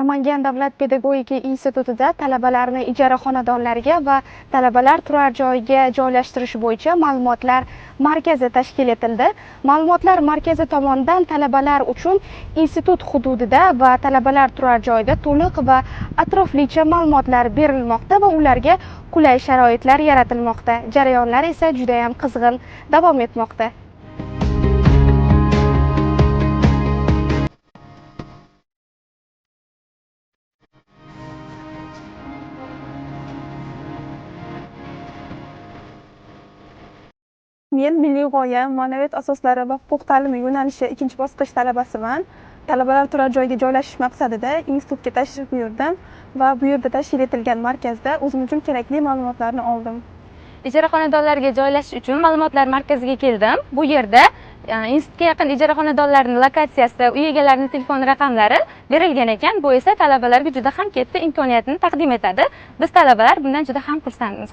Namangan davlat pedagogika institutida talabalarni ijara xonadonlariga va talabalar turar joyiga joylashtirish bo'yicha ma'lumotlar markazi tashkil etildi. Ma'lumotlar markazi tomonidan talabalar uchun institut hududida va talabalar turar joyida to'liq va atroflicha ma'lumotlar berilmoqda va ularga qulay sharoitlar yaratilmoqda. Jarayonlar esa juda ham qizg'in davom etmoqda. Men milliy g'oya, ma'naviyat asoslari va huquq ta'limi yo'nalishi ikkinchi bosqich talabasiman. Talabalar turar joyga joylashish maqsadida institutga tashrif buyurdim va bu yerda tashkil etilgan markazda o'zim uchun kerakli ma'lumotlarni oldim. Ijara xonadonlarga joylashish uchun ma'lumotlar markaziga keldim. Bu yerda institutga yaqin ijara xonadonlarining lokatsiyasi, uy egalarining telefon raqamlari berilgan ekan. Bu esa talabalarga juda ham katta imkoniyatni taqdim etadi. Biz talabalar bundan juda ham xursandmiz.